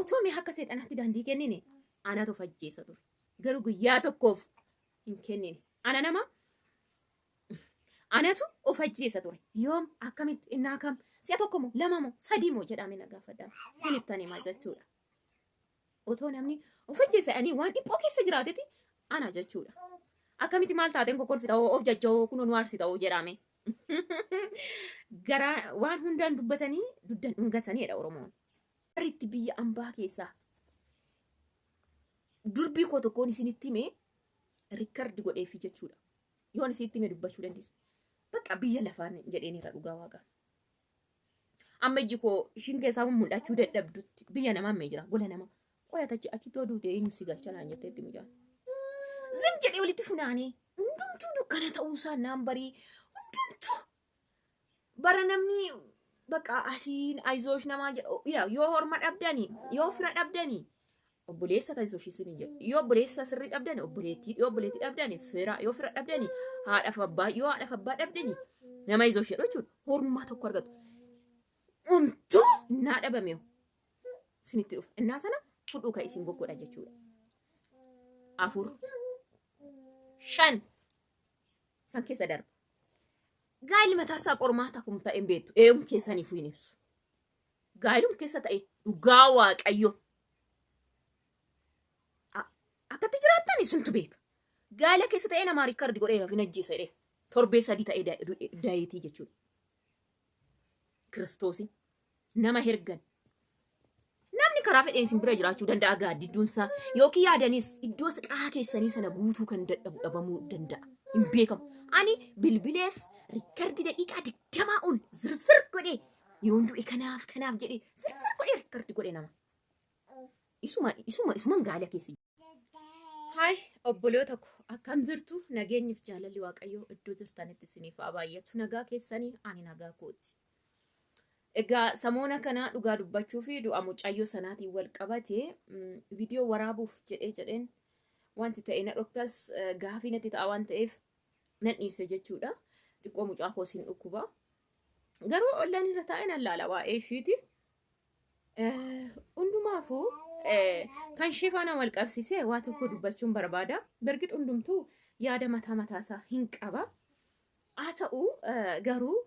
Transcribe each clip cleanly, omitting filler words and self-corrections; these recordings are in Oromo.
Otoo mee akka seexanaatti daandii kennine anatu of ajjeesa ture. Garuu guyyaa tokkoof hin kennine. Ana nama anatu of ajjeesa ture. Yoom akkamitti innaa kam si'a tokko moo lama moo sadii moo jedhame na gaafadha. Sinittan himaa jechuudha. Otoo namni of ajjeesa ani waan dhiphoo keessa jiraateti ana jechuudha. Akkamitti maal taateen kokkolfita of jajja'oo kunoo nu aarsita jedhame. Garaa waan hundaan dubbatanii duddan dhungataniidha Oromoon. Itti biyya ambaa keessaa durbii koo tokkoon isinitti himee record godheefi jechuudha. Yoon isinitti himee dubbachuu dandeessu. Bakka biyya lafaan jedheenirra dhugaa waaqa. Amma iji koo ishiin keessaa mul'achuu dadhabdutti biyya namaa ammee jira gola nama. Qoyata achi achitti oduu ta'e eenyu si galcha naan jetteetti mucaan. Zim jedhee walitti funaanee hundumtuu dukkana ta'uusaa naan barii hundumtuu bara namni bakka asiin ayizoosh namaa jedhu yoo horma dhabdanii yoo fira dhabdanii obboleessa ayizoosh isin jedhu yoo obboleessa sirrii dhabdanii obboleettii yoo obboleettii dhabdanii fira yoo fira dhabdanii haadhaaf abbaa yoo haadhaaf abbaa dhabdanii nama ayizoosh jedhu jechuudha horma tokko argatu. Umtuu naa dhabame isinitti dhufa innaa sana fudhuu kan isin goggodha jechuudha. Afur shan san keessa darba. Gaa'illi mataa isaa qormaata kun ta'e hin beektu. Eeyum keessaniifuu hin ibsu. Gaa'ilum keessa ta'e dhugaa waaqayyo. Akkatti jiraattan isintu beeka. Gaa'ila keessa ta'e namaa record godhee hin ajjeesa jedhee. Torbee sadii ta'e daayitii jechuudha. Kiristoosi nama hergan. Namni karaa fedheen isin bira jiraachuu danda'a gaaddidduunsaa yookiin yaadanis iddoo siqaa keessanii sana guutuu kan dadhabu dhabamuu danda'a. Hin beekamu. Ani bilbilees record daqiiqaa 20 ol zirzir godhee yoon du'e kanaaf kanaaf jedhee zirzir godhee record godhe nama. Isuma isuma isuman gaala keessa. Haay obboloota ko akkam jirtu nageenyiif jaalalli waaqayyoo iddoo jirtanitti isiniif haa baay'atu nagaa keessanii ani nagaa kooti. Egaa samoona kana dhugaa dubbachuu fi du'a mucayyoo sanaatiin wal qabate viidiyoo waraabuuf jedhee jedheen wanti ta'e na dhokkas gaafii natti ta'a waan ta'eef nan dhiise jechuudha. Xiqqoo mucaa koo sin dhukkuba. Garuu ollaan irra taa'ee nan laala waa'ee ishiiti. Hundumaafuu kan ishee faana wal qabsiisee waa tokko dubbachuun barbaada. Bergix hundumtuu yaada mataa mataasaa hin qaba. Haa ta'u garuu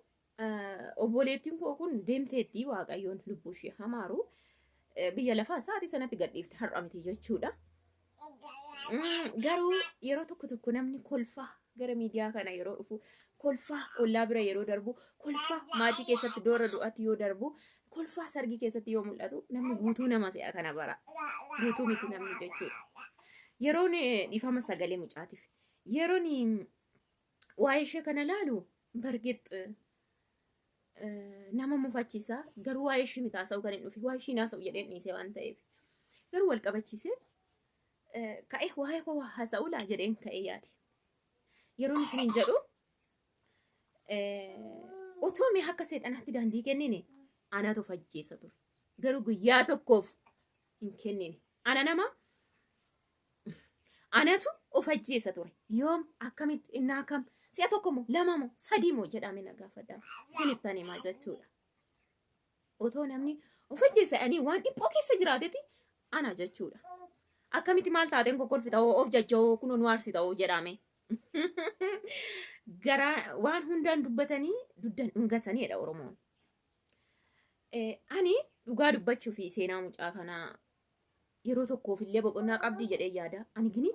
obboleettiin koo kun deemteetti waaqayyoon lubbuu ishee hamaaru biyya lafaa sa'aatii sanatti gadhiifte har'a miti jechuudha. Garuu yeroo tokko tokko namni kolfaa gara miidiyaa kana yeroo dhufu kolfaa ollaa bira yeroo darbu kolfaa maatii keessatti doora du'atti yoo darbu kolfaa sargii keessatti yoo mul'atu namni guutuu nama se'a kana bara guutuu miti namni jechuudha. Yeroon dhiifama sagalee mucaatiif yeroon waa'ee ishee kana laalu bargix nama mufachiisa garuu waa'ee ishii miti haasa'u kan hin dhufe waa'ee ishii haasa'u jedheen dhiise waan ta'eef garuu wal qabachiise ka'ee waa'ee koo haasa'u laa jedheen ka'ee yaade. Yeroon isiniin jedhu otoo mee akka seexanaatti daandii kennine anatu of ajjeesa ture. Garuu guyyaa tokkoof hin kennine. Ana nama anatu of ajjeesa ture. Yoom akkamitti innaa kam si'a tokko moo lama moo sadii moo jedhame na gaafadha. Sinittan himaa jechuudha. Otoo namni of ajjeesa ani waan dhiphoo keessa jiraateti ana jechuudha. Akkamitti maal taateen kokkolfita of jajja'oo kunoo nu aarsita jedhame. Garaa waan hundaan dubbatanii duddan dhungataniidha Oromoon. Ani dhugaa dubbachuu fi seenaa mucaa kanaa yeroo tokkoof illee boqonnaa qabdii jedhee yaada. Ani gini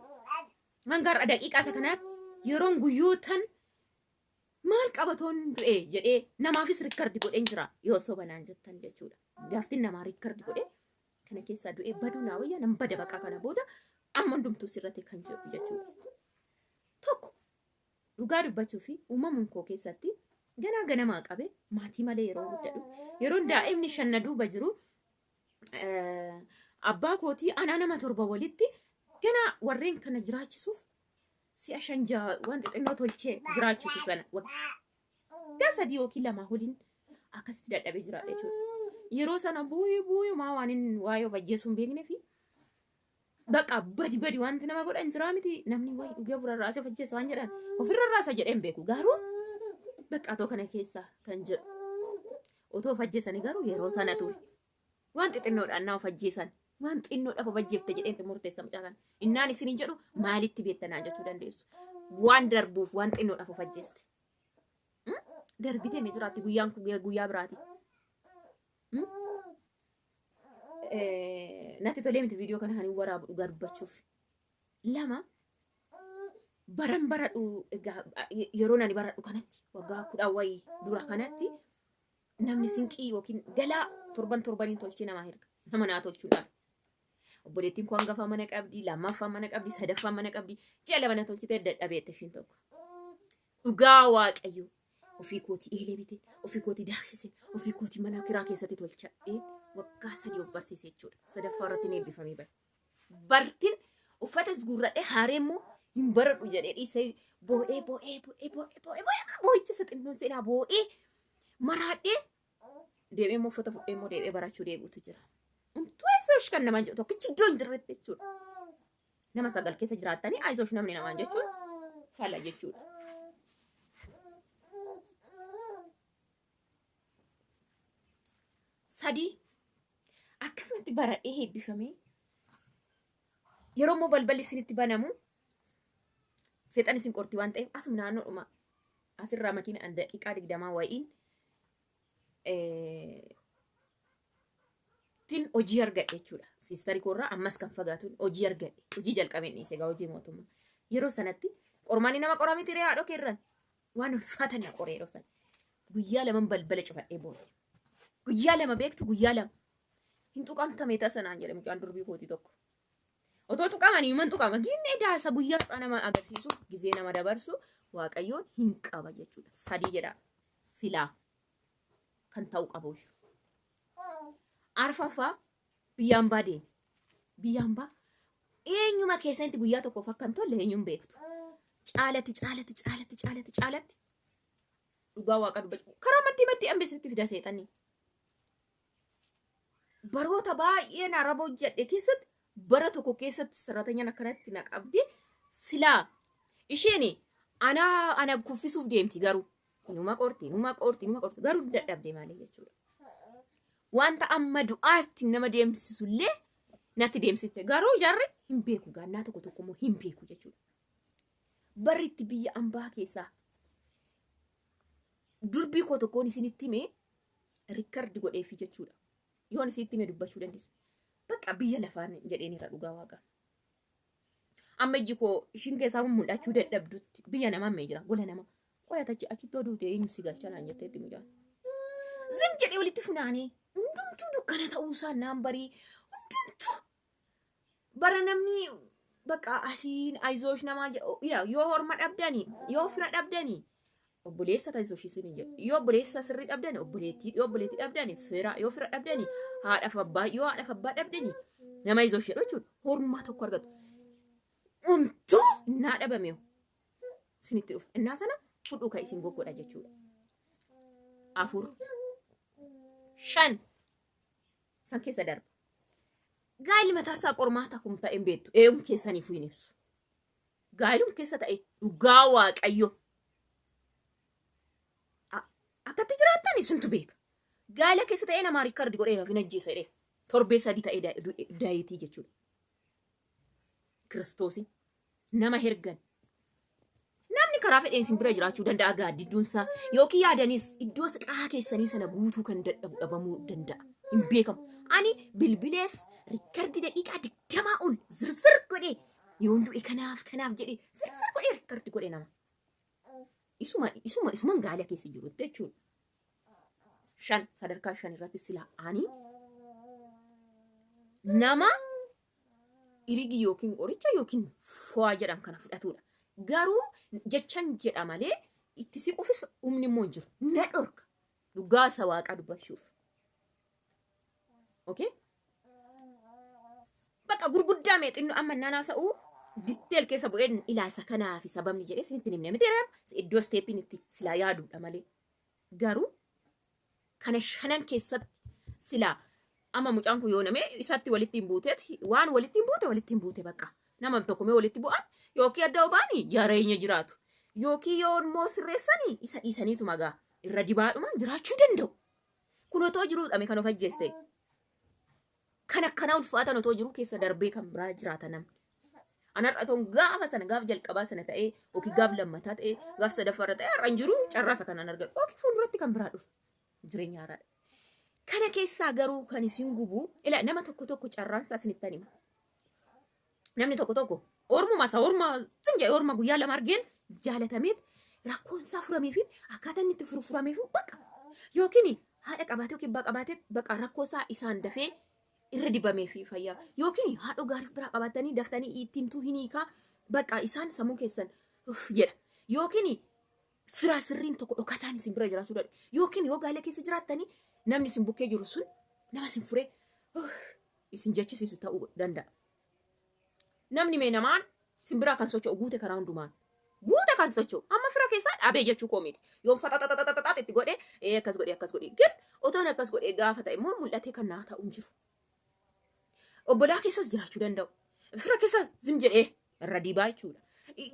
hanga har'a daqiiqaa isa kanaatti yeroon guyyootan maal qabatoon du'e jedhee namaafis record godheen jira yoo soba naan jettan jechuudha. Gaaftiin namaa record godhee kana keessaa du'ee baduu naa wayya nan bada baqaa kana booda amma hundumtuu sirrate kan jedhu jechuudha. Tokko dhugaa dubbachuu fi uumamuun koo keessatti ganaa ganamaa qabe maatii malee yeroo guddadhu yeroon daa'imni shan na duuba jiru abbaa kootii anaa nama torba walitti ganaa warreen kana jiraachisuuf si'a shan jaha waan xixinnoo tolchee jiraachisu sana waggaa 3 yookiin 2 waliin akkasitti dadhabee jiraadha jechuudha. Yeroo sana bu'ii bu'uumaa waan inni waa'ee of ajjeesuu hin beeknee fi baqa badi badi wanti nama godhan jiraa miti namni wayi dhugee ofirra raasee of ajjeessa waan jedhan ofirra raasa jedhee hin beeku garuu bakka atoo kana keessa kan jedhu otoo of ajjeesanii garuu yeroo sana ture waan xixinnoodhaan naa of ajjeesan. Waan xinnoodhaaf of ajjeefte jedheen murteessa mucaa kana. Innaan isiniin jedhu maalitti beektanaa jechuu dandeessu. Waan darbuuf waan xinnoodhaaf of ajjeeste. Darbitee mee jiraatti guyyaan kun guyyaa biraati. Natti tolee miti viidiyoo kana kan hin waraabu dhugaa dubbachuuf. Lama baran baradhu egaa yeroo ani baradhu kanatti waggaa 10 wayii dura kanatti namni sinqii yookiin galaa torban torbaniin tolchee namaa erga. Nama naa tolchuun dhabe. Obboleettiin koo hangafaa mana qabdi, lammaffaa mana qabdi, sadaffaa mana qabdi. Ji'a 2 na tolchitee dadhabeette ishiin tokko. Dhugaa Waaqayyo ofii kootii eelee bitee, ofii kootii daaksise, ofii kootii mana kiraa keessatti tolchadhee waggaa 3 of barsiise jechuudha. Sadaffaa irratti ni eebbifamee bare. Bartiin uffata guurradhee haaree immoo hin baradhu jedhee dhiisee boo'ee boo'ee boo'ee boo'ee boo'ee boo'ee boo'icha isa xinnoon seenaa boo'ee maraadhee deebi'ee immoo uffata fudhee immoo deebi'ee barachuu deebi'utu jira. Umtuu ayizoosh kan namaan jedhu tokkichi iddoo hin jirretti jechuudha. Nama 9 keessa jiraattanii ayizoosh namni namaan jechuun fala jechuudha. Sadii akkasumatti baradhee eebbifamee yeroo immoo balballi isinitti banamu seexan isin qorti waan ta'eef asuma naannoodhuma asirraa makiina daqiiqaa 20 wayiin tin hojii argadhe jechuudha. Siistarii koorraa ammas kan fagaatuun hojii argadhe. Hojii jalqabeen dhiise egaa hojii mootummaa. Yeroo sanatti qormaanni nama qoraa miti ree haadhoo keerran. Waan ulfaatan na qoree yeroo sana. Guyyaa laman balbala cufadhee boo'e. Guyyaa 2 beektu guyyaa 2. Hin tuqamtame tasa naan jedhe mucaan durbii kootii tokko. Otoo tuqamanii himan tuqama. Ginnee daasa guyyaa har'aa nama agarsiisuuf gizee nama dabarsu Waaqayyoon hin qaba jechuudha. Sadii jedha silaa kan ta'u qabu. Arfaffaa biyya ambaa deemi. Biyya ambaa eenyuma keessanitti guyyaa tokkoof akka hin tolle eenyuun beektu. Caalatti caalatti caalatti caalatti caalatti dhugaa waaqa dubbachuu karaa maddii maddii hambisitti fida seexanni. Baroota baay'een araba hojjedhe keessatti bara tokko keessatti sarratanyaan akkanatti na qabdi silaa isheen anaa ana kuffisuuf deemti garuu numa qorti numa qorti numa qorti garuu dadhabde malee jechuudha. Wanta amma du'aatti nama deemsisu illee natti deemsifte garuu jarri hin beeku gaannaa tokko tokko immoo hin beeku jechuudha. Barri itti biyya ambaa keessaa durbii koo tokkoon isinitti himee rikkardi godheefi jechuudha. Yoon isinitti hime dubbachuu dandeessu. Bakka biyya lafaan jedheen irra dhugaa waaqa. Amma ijji koo ishiin keessaa kun mul'achuu dadhabdutti biyya namaa mee jira gola nama. Qoya tachi achitti oduu ta'e eenyu si galcha naan jetteetti mucaan. Zim jedhee walitti funaanee hundumtuu dukkana ta'uusaa naan barii hundumtuu bara namni bakka asiin ayizoosh namaa jedhu yoo horma dhabdanii yoo fira dhabdanii obboleessa ayizoosh isin jedhu yoo obboleessa sirrii dhabdanii obboleettii yoo obboleettii dhabdanii fira yoo fira dhabdanii haadhaaf abbaa yoo haadhaaf abbaa dhabdanii nama ayizoosh jedhu jechuudha horma tokko argatu. Umtuu naa dhabame isinitti dhufa innaa sana fudhuu kan isin goggodha jechuudha. Afur shan san keessa darba. Gaa'illi mataa isaa qormaata akkuma ta'e hin beektu. Eeyum keessaniifuu hin ibsu. Gaa'ilum keessa ta'e dhugaa waaqayyo. Akkatti jiraattan isintu beeka. Gaa'ila keessa ta'ee namaa riikardi godheera hin ajjeesa jedhee. Torbee 3 ta'ee daayitii jechuudha. Kiristoosi nama hergan. Namni karaa fedheen isin bira jiraachuu danda'a gaaddidduunsaa yookiin yaadanis iddoo siqaa keessanii sana guutuu kan dadhabu dhabamuu danda'a. Hin beekamu. Ani bilbilees riikkardi daqiiqaa 20 ol zirzir godhee yoon du'e kanaaf kanaaf jedhee zirzir godhee riikkardi godhe nama. Isuma isuma isuman gaala keessa jirutti jechuudha. Shan sadarkaa shan irratti silaa ani nama irigi yookiin qoricha yookiin fo'aa jedhan kana fudhatudha. Garuu jechan jedha malee itti siquufis humni immoo hin jiru. Na dhorka. Dhugaa isa waaqaa dubbachuuf. Okay? Bakka gurguddaa mee xinnoo amma naan haasa'u ditteel keessa bu'ee ilaasa kanaa fi sababni jedhee isinitti hin himne miti iddoo isteeppiin itti silaa yaaduudha malee. Garuu kana shanan keessatti silaa amma mucaan kun yoo namee isatti walitti hin buuteet waan walitti hin buute walitti hin buute bakka nama tokko mee walitti bu'an yookiin adda obaanii jireenya jiraatu yookiin yoo immoo sirreessanii isa dhiisaniitu magaa irra dibaadhuma jiraachuu danda'u. Kun otoo jiruu dhame kan of ajjeeste. Kan akkanaa ulfaatan otoo jiru keessa darbee kan biraa jiraata namni. Anarra otoon gaafa sana gaaf jalqabaa sana ta'ee yookiin gaaf lammataa ta'ee gaaf sadaffaarra ta'ee har'a hin jiru carraasa kanaan argadhu yookiin fuulduratti kan biraa dhufu jireenya haaraadha. Kana keessaa garuu kan isin gubu ila nama tokko tokko carraansaa isinittan hima. Namni tokko tokko ormuma isa orma sin jedhe orma guyyaa lama argeen jaalatameet rakkoon isaa furamee fi akkaataa inni itti furu furamee fi baqa yookiin haadha qabaatee yookiin abbaa qabaatee baqa rakkoo isaa isaan dafee irra dibamee fi fayyaa yookiin haadha gaarii biraa qabaatanii daftanii itti himtuu hin hiikaa baqa isaan sammuu keessan uff jedha yookiin firaa sirriin tokko dhokataan isin bira jiraachuu danda'u yookiin yoo gaala keessa jiraattanii namni isin bukkee jiru sun nama isin furee uff isin jechisiisu ta'uu danda'a. Namni mee namaan isin biraa kan socho'u guute karaa hundumaan. Guute kan socho'u. Amma fira keessaa dhabee jechuu koo miti. Yoon faxaxaxaxaxax itti godhe ee akkas godhe akkas godhe. Gin otoon akkas godhe gaafa ta'e immoo mul'atee kan naa ta'u hin jiru. Obbolaa keessas jiraachuu danda'u. Fira keessas zim jedhee irra dibaa jechuudha.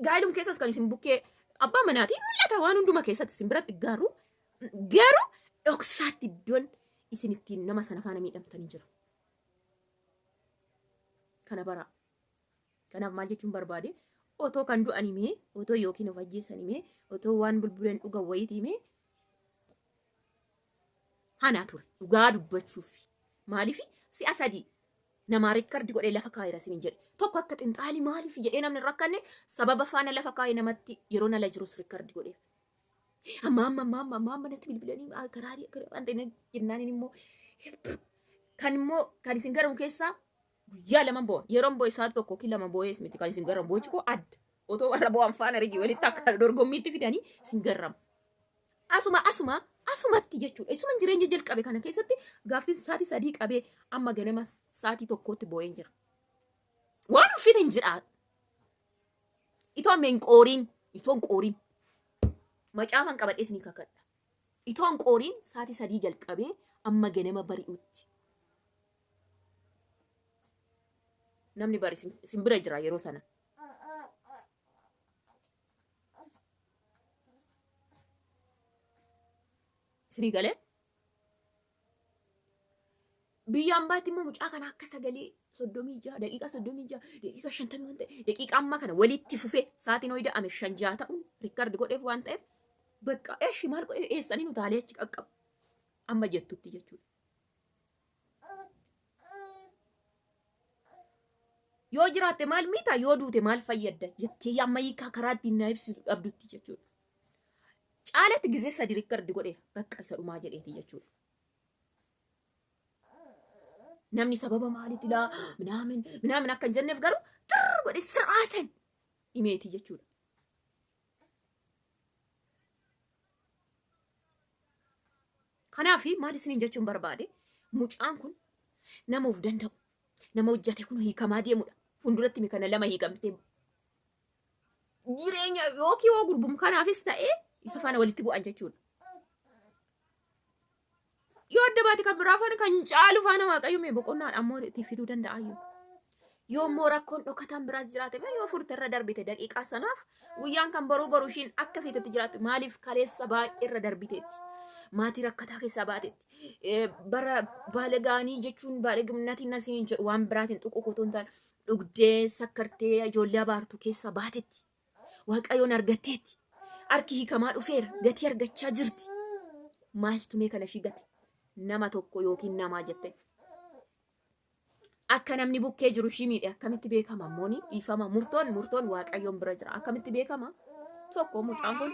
Gaa'ilum keessas kan isin bukkee abbaa manaatiin mul'ata waan hunduma keessatti isin biratti garuu garuu dhoksaatti iddoon isin ittiin nama sana faana miidhamtanii jira. Kana baraa. Kanaaf maal jechuun barbaade otoo kan du'an himee otoo yookiin of ajjeesan himee otoo waan bulbulan dhugan wayiiti himee hanaa ture dhugaa dubbachuuf maaliif si'a sadii namaa reekardi godhee lafa kaa'eera isiniin jedhe tokko akka xinxaalii maaliif jedhee namni hin rakkanne sababa faana lafa kaa'e namatti yeroo nala jirus reekardi godheef. Amma amma amma amma amma amma natti bilbilanii karaa waan ta'e jennaan immoo kan immoo kan isin garamu keessaa guyyaa lama bo'o yeroon bo'e isaa tokko yookiin lama bo'ees miti kan isin garamu boochi koo adda otoo warra bo'an faana rigi walitti akka dorgommiitti fidanii isin garramu. Asuma asuma asumatti jechuudha. Isuma jireenya jalqabe kana keessatti gaaftiin sa'aatii sadii qabee amma ganama sa'aatii tokkootti bo'een jira. Waan uffite hin jedhaa. Itoo amma hin qooriin itoo hin qooriin macaafan qabadhee isinii kakadha. Itoo hin qooriin sa'aatii sadii jalqabee amma ganama bari'utti. Namni bari isin bira jira yeroo sana. Isinii galee? Biyya ambaatti immoo mucaa kana akka sagalee 36 daqiiqaa 36 daqiiqaa 50 waan ta'e daqiiqaa ammaa kana walitti fufee sa'aatiin ho'i da'ame shan ja'a ta'uun riikkardi godheef waan ta'eef bakka eshi maal godhee eessanii nu taalee achi qaqqabu amma jettutti jechuudha. Yoo jiraatte maal miita yoo duute maal fayyadda jettee amma hiikaa karaa ittiin na ibsitu dhabdutti jechuudha. Caalatti gizee sadi riikkardi godheera bakka isa dhumaa jedheeti jechuudha. Namni sababa maaliitti laa minaamin minaamin akka hin jenneef garuu xirr godhe sir'aatan himeeti jechuudha. Kanaaf maal isiniin jechuun barbaade mucaan kun nama of danda'u nama hojjate kun hiikamaa deemudha. Fuulduratti mi kana lama hiikamtee jireenya yookiin yoo gurbum kanaafis ta'ee isa faana walitti bu'an jechuudha. Yoo adda baate kan biraa faana kan caalu faana waaqayyo mee boqonnaan ammoo itti fiduu danda'aayyuu. Yoo immoo rakkoon dhokataan biraas jiraate mee yoo furte irra darbite daqiiqaa sanaaf guyyaan kan boruu boru ishiin akka feetetti jiraatti maaliif kaleessa baay'ee irra darbiteetti. Maatii rakkataa keessaa baatetti. Bara baalagaanii jechuun baalagumnatiin nasiin jedhu waan biraatiin tuquu kotoo hin taane dhugdee sakkartee ijoollee abaartuu keessaa baatetti. Waaqayyoon argatteetti. Harki hiikamaa dhufeera. Gatii argachaa jirti. Maaltu mee kana ishii gate? Nama tokko yookiin namaa jette. Akka namni bukkee jiru ishii miidhe akkamitti beekama ammooni dhiifama murtoon murtoon waaqayyoon bira jira akkamitti beekama tokko mucaan kun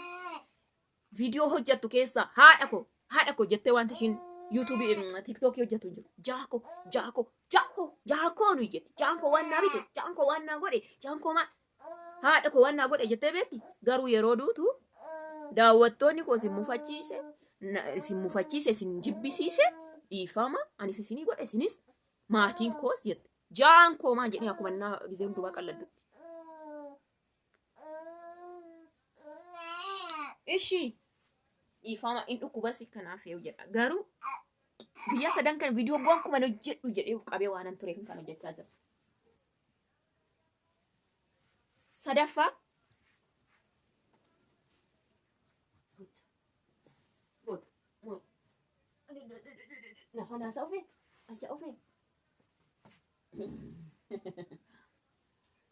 viidiyoo hojjettu keessa haadha koo haadha koo jettee wanta ishiin yuutuubii tiiktookii hojjettu hin jiru jaako jaako jaako jaakoo nuyi jetti jaakoo waan naa bite jaakoo waan naa godhe jaakoo maa haadha koo waan naa godhe jettee beekti garuu yeroo duutu daawwattoonni koo isin mufachiise isin mufachiise isin jibbisiise dhiifama anis isinii godhe isinis maatiin koos jette jaan koo maa jedhee akkuma innaa gizee hundumaa qalladdutti. Ishii dhiifama in dhukkubasi kanaaf yoo jedha garuu guyyaa sadan kana viidiyoo gonkumaa hojjedhu jedhee of qabee waanan tureef kan hojjechaa jira. Sadaffaa Lafa naasa ofe asa ofe.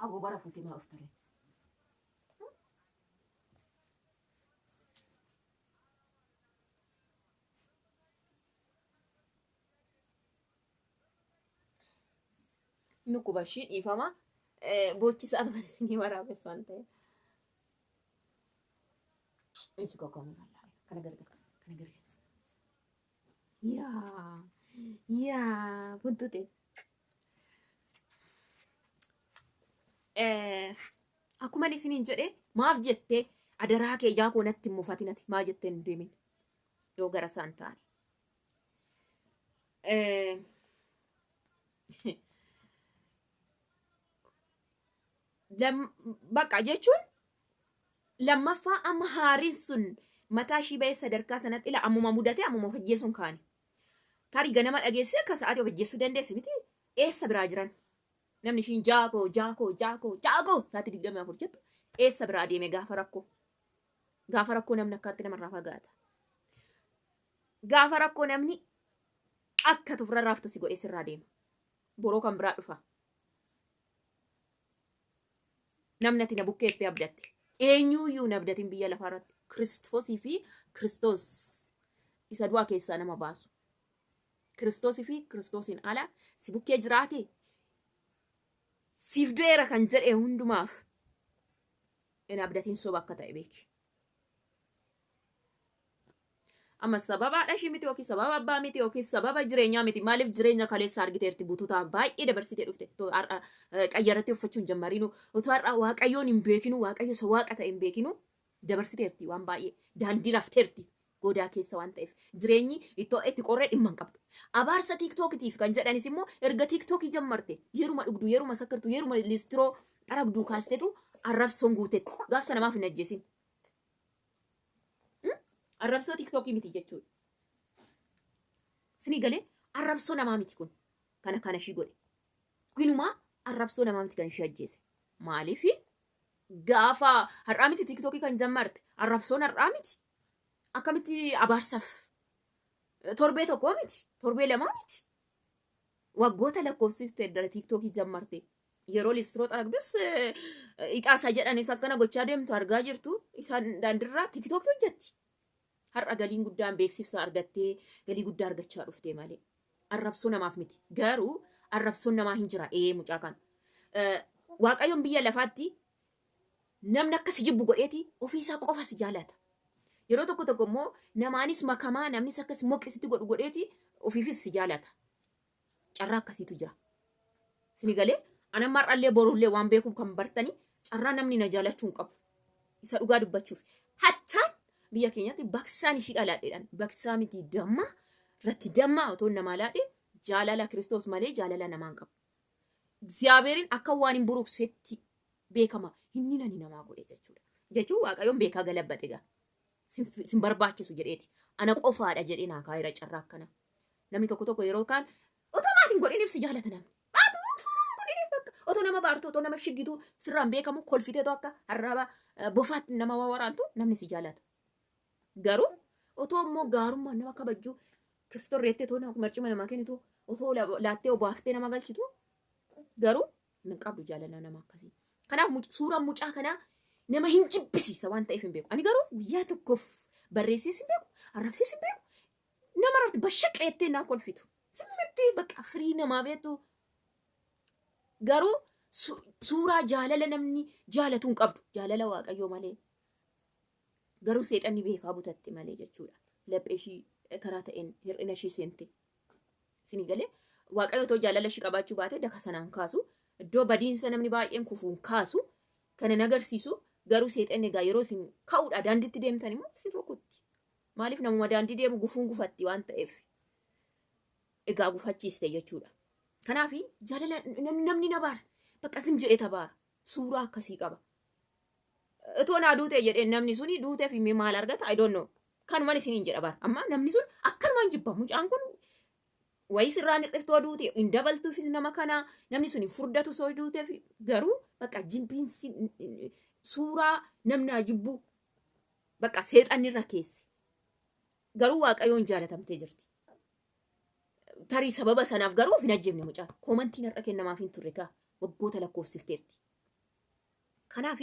Agobara fuutee maa dhuftare? Inni dhukkuba ishii dhiifama. Boochisaa kan isinii waraabes waan ta'eef. Ishi kookameera kana gargar kana gargar. Yaa yaa buntute. Akkuma inni isiniin jedhe maaf jettee adaraa kee ijaa koo natti hin mufatinati maa jettee hin deemin yoo gara isaan taane. Bakka jechuun lammaffaa amma haariin sun mataa ishii ba'ee sadarkaa sanatti ila ammuma mudate ammuma of ajjeesuun kaane. Tarii ganama dhageessee akka sa'aatii of ajjeessuu dandeessi miti eessa biraa jiran. Namni ishiin jaakoo jaakoo jaakoo jaakoo sa'aatii 24 jettu eessa biraa deeme gaafa rakkoo. Gaafa rakkoo namni akkaatti namarraa fagaata. Gaafa rakkoo namni akka tufra raaftu si godhee sirraa deema. Boroo kan biraa dhufa. Namni ati na bukkeetti abdatte. Eenyuuyyuu hin abdatin biyya lafaa irratti. Kiristoosii fi Kiristoos isa du'a keessaa nama baasu. Kiristoosii fi Kiristoosiin ala si bukkee jiraate siif du'eera kan jedhe hundumaaf hin abdatin soba akka ta'e beeki. Amma sababa haadha ishii miti yookiin sababa abbaa miti yookiin sababa jireenyaa miti. Maaliif jireenya kaleessa argiteerti bututaa baay'ee dabarsitee dhufte. Otoo har'a qayyarattee uffachuu hin jammarinu. Otoo har'a waaqayyoon hin beekinu waaqayyo isa waaqa ta'e hin beekinu dabarsiteerti waan baay'ee. Daandii rafteerti goodaa keessa waan ta'eef. Jireenyi ittoo itti qorree dhimma hin qabdu. Abaarsa tiiktookitiif kan jedhanis immoo erga tiiktookii jammarte yeruma dhugdu yeruma sakkartu yeruma liistiroo xaragduu kaastetu arrabsoon guutetti. Gaafsa namaaf hin ajjeesin. Arrabsoo tiktookii miti jechuudha. Isinii galee arrabsoo namaa miti kun. Kana kana ishii godhe. Ginumaa arrabsoo namaa miti kan ishii ajjeese. Maaliif gaafa har'aa miti tiktookii kan jammarte arrabsoon har'aa miti. Akkamitti abaarsaaf torbee tokkoo miti torbee lamaa miti. Waggoota lakkoofsifte dara tiiktookii jammarte. Yeroo listiroo xaragdus ixaa isaa jedhanis akkana gochaa deemtu argaa jirtu. Isaan daandirraa tiiktookii hojjetti. Har'a galiin guddaan beeksifsa argattee galii guddaa argachaa dhuftee malee. Arrabsoo namaaf miti. Garuu arrabsoon namaa hin jira. Ee mucaa kana. Waaqayyoon biyya lafaatti namni akka si jibbu godheeti ofiisaa qofa si jaalata. Yeroo tokko tokko immoo namaanis makamaa namnis akkas moqqisitti godhu godheeti ofiifis si jaalata. Carraa akkasiitu jira. Sini galee ana mar'allee borullee waan beekuuf kan bartanii carraa namni na jaalachuu hin qabu. Isa dhugaa dubbachuuf. Hattaan biyya keenyatti baksaan ishii dhalaadheedhaan baksaa miti damma irratti damma otoo namaa laadhe jaalala Kiristoos malee jaalala namaa hin qabu. Egziyaabeeriin akka waan hin buruksetti beekama inni nani namaa godhe jechuudha. Jechuun Waaqayyoon beekaa galabbate gaa. Sin barbaachisu jedheeti. Ana qofaadha jedhee naa kaa'eera carraa akkana. Namni tokko tokko yeroo kaan otoo maatiin godhin ibsi jaalata namni. Otoo nama baartu otoo nama shiggitu sirraan beekamu kolfiteetu akka arraba bofaatti nama waraantu namni si jaalata. Garuu otoo immoo gaarummaan nama kabajju kistorreettee otoo nama marcuma namaa kennitu otoo laattee obaaftee nama galchitu garuu hin qabdu jaalala nama akkasii. Kanaaf suuraan mucaa kanaa nama hin jibbisiisa waan ta'eef hin beeku. Ani garuu guyyaa tokkoof barreessees hin beeku, arrabsees hin beeku. Nama irratti bashaqeettee naa kolfitu. Simmitti bakka firii namaa beektu. Garuu suuraa jaalala namni jaalatu hin qabdu. Jaalala Waaqayyoo malee. Garuu seexanni beekaa butatte malee jechuudha. Laphee ishii karaa ta'een hir'ina ishii seente. Isinii galee Waaqayyo otoo jaalala ishii qabaachuu baate daka sanaan kaasu iddoo badiinsa namni baay'een kufuun kaasu kana hin agarsiisu garuu seexanni egaa yeroo isin ka'uudha daandiitti deemtan immoo isin rukutti. Maaliif namuma daandii deemu gufuun gufatti waan ta'eef egaa gufachiiste jechuudha. Kanaaf jaalala namni na baara bakka isin jedhee tabaara suuraa akkasii qaba. Otoo naa duutee jedheen namni suni duuteef mee maal argata I don't know. Kanuman isiniin jedha bara. Amma namni sun akkanumaan jibba. Mucaan kun wayii sirraan hir'iftoo duute hin dabaltuufis nama kana namni sun hin furdatu soo duuteef garuu bakka jibbiinsi suuraa namnaa jibbu bakka seexanni irra keesse. Garuu waaqayyoon jaalatamtee jirti. Tarii sababa sanaaf garuu of hin ajjeefne mucaan. Koomantiin har'a kennamaaf hin turre kaa waggoota lakkoofsifteerti. Kanaaf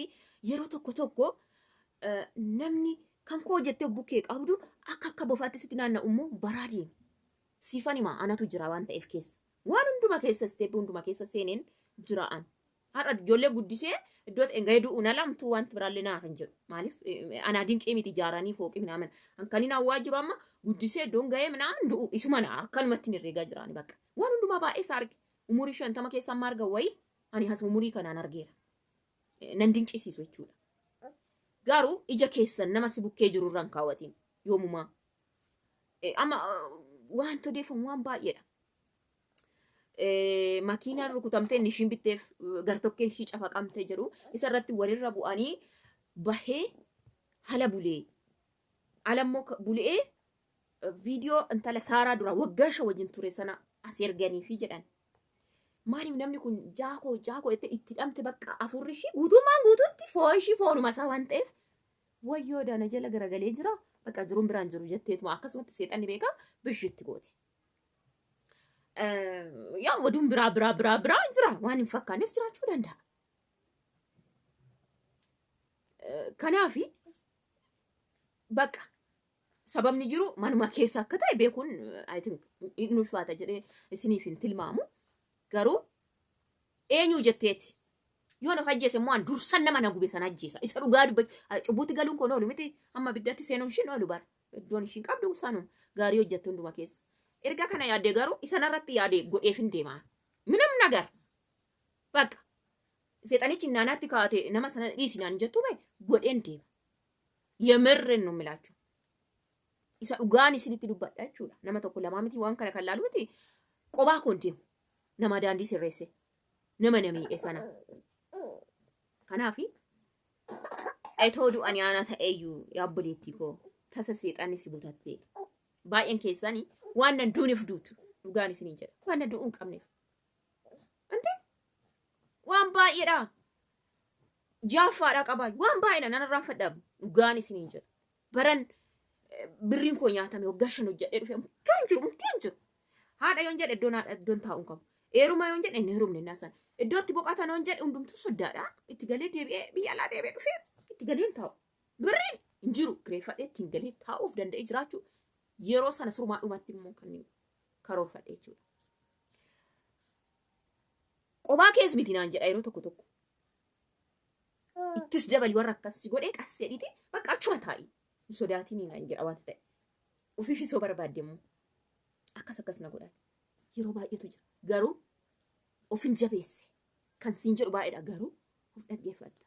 yeroo tokko tokko namni kan koo jettee bukkee qabdu akka akka bofaatti sitti naanna'u immoo baraa deema. Siifan himaa anatu jira waan ta'eef keessa. Waan hunduma keessa isteeppii hunduma keessa seeneen jira an. Har'a ijoollee guddisee iddoo ta'e gahee du'u na lamtuu wanti biraallee naaf hin jedhu. Maaliif anaa dinqii miti ijaaranii fooqii minaaman. An kan hin hawwaa jiru amma guddisee iddoon gahee minaaman du'u isuma na akkanumatti hin herreegaa jiraani bakka. Waan hundumaa baay'ee isaa arge. Umurii 50 keessa amma arga wayii ani has umurii kanaan argeera. Nan dinqisiisu jechuudha. Garuu ija keessan nama si bukkee jiru irra hin kaawwatiin yoomumaa. Amma waan odeeffamu waan baay'eedha. Makiinaan rukutamtee inni ishiin bitteef gartokkeen ishii cafaqamtee jedhu isa irratti walirra bu'anii bahee hala bulee. Ala immoo bulee viidiyoo intala Saaraa dura waggaa 5 wajjin ture sana as erganiifi jedhan. Maaliif namni kun jaakoo jaakoo jettee itti dhamte bakka afurri ishii guutummaan guututti foon ishii foonuma isaa waan ta'eef wayyoo daana jala garagalee jira bakka jiruun biraan jiru jetteetuma akkasumatti seexanni beekaa bishitti goote. Yaa oduun biraa biraa biraa biraa jira waan hin fakkaannes jiraachuu danda'a. Kanaafi bakka sababni jiru manuma keessa akka ta'e beekuun I think hin ulfaata jedhee isiniif hin tilmaamu. Garuu eenyu jetteeti yoo na ajjeese immoo an dursan nama na gube sana ajjeesa. Isa dhugaa dubbach cubbuutti galuun kun oolu miti amma ibiddatti seenuun ishiin oolu bara. Iddoon ishiin qabdu sanuma gaarii hojjette hunduma keessa. Erga kana yaadde garuu isa narratti yaade godheef hin deemaa. Minam nagar. Bakka seexanichi naanaatti kaa'ate nama sana dhiisi naan jettu bahe godheen deema. Yemirren nu milaachuu. Isa dhugaan isinitti dubbadha jechuudha. Nama tokko lamaa miti waan kana kan laalu miti qobaa koon deemu. Nama daandii sirreesse. Nama na miidhe sana. Kanaafi etoo du'anii ana ta'eyyuu yaabboleettii koo tasa seexanni si butattee. Baay'een keessanii waan nan duuniif duutu dhugaan isiniin jedha. Waan nan du'uu hin qabneef. Ante waan baay'eedha. Jaaffaadha qabaa waan baay'eedha nan irraanfadha dhugaan isiniin jedha. Baran birriin koo nyaatame waggaa 5 hojjedhee dhufe hundaan jiru hundaan jiru. Haadha yoon jedhe iddoon haadha iddoon taa'uu hin qabu. Heeruma yoon jedhe hin heerumne innaa sana. Iddoo itti boqotan yoon jedhe hundumtuu soddaadha. Itti galee deebi'ee biyya alaa deebi'ee dhufee itti galee hin taa'u. Birriin hin jiru kireeffadhee ittiin galee taa'uuf danda'ee jiraachuu yeroo sana surumaa dhumatti immoo kan karoorfadhe jechuudha. Qobaa kees miti naan jedha yeroo tokko tokko. Ittis dabali warra akkas si godhee qas jedhiiti bakka achuma taa'i. Hin sodaatiin naan jedha wanta ta'e. Ofiifis yoo barbaadde immoo akkas akkas na godhan. Yeroo baay'eetu jira. Garuu ofin jabeesse kan siin jedhu baay'eedha garuu of dhaggeeffatta.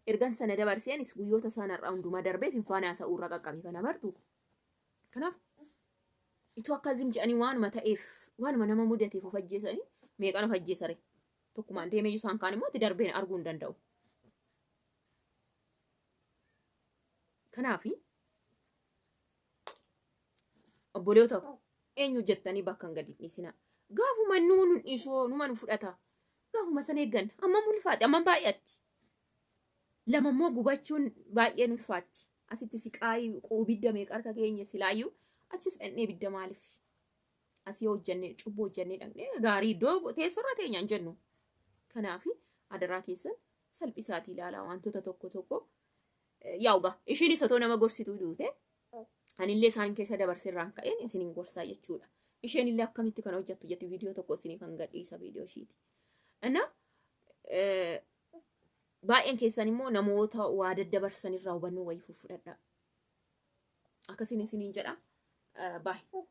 Ergan sana dabarsee anis guyyoota isaan har'aa hundumaa darbee sin faana haasa'uu irraa qaqqabe kana bartu. Kanaaf itoo akka zim jedhanii waanuma ta'eef waanuma nama mudateef of ajjeesanii meeqan of ajjeesare. Tokkumaan deemee isaan kaan immoo itti darbeen arguu hin danda'u. Kanaaf obboleota koo eenyu jettanii bakka hin gadi dhiisinaa. Gaafuma nuu nun dhiisuu numa nu fudhata. Gaafuma sana eegganna. Ammam ulfaate ammam baay'atti. Lama immoo gubachuun baay'ee ulfaatti. Asitti siqaayii ibidda meeqa harka keenya silaayyuu achis dhaqnee ibidda maaliif? Asii hojjannee cubbuu hojjannee dhaqnee gaarii iddoo teessoorra teenya hin jennu. Kanaaf adaraa keessan salphisaatii ilaalaa wantoota tokko tokko. Yaa'ugaa ishiinis otoo nama gorsituu duute anillee isaan keessa dabarseerraan ka'een isinin gorsaa jechuudha. Isheen illee akkamitti kan hojjettu jetti viidiyoo tokko isinii kan gadhiisa viidiyoo ishiiti. Inna baay'een keessan immoo namoota waa daddabarsan irraa hubannoo wayii fudhadhaa. Akkasiin isiniin jedha. Baay'ee.